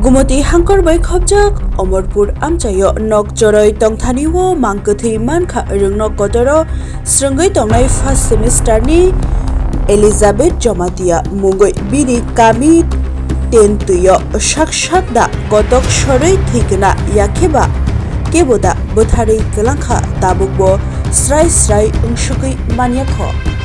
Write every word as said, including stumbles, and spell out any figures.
Gumoti hangkor bai khobjak Omorpur amchaio nok choroi tongthani o mang kwthwi mankha rwngno kotoro srwngwi tongnai first semester ni Elizabeth Jamatia mungwi bini kami Tentwio sak sak da kotok sorwi thwikna yakheba kebo da bwtharwi kwlangkha tabukbo srai srai wngsugwi manyakho.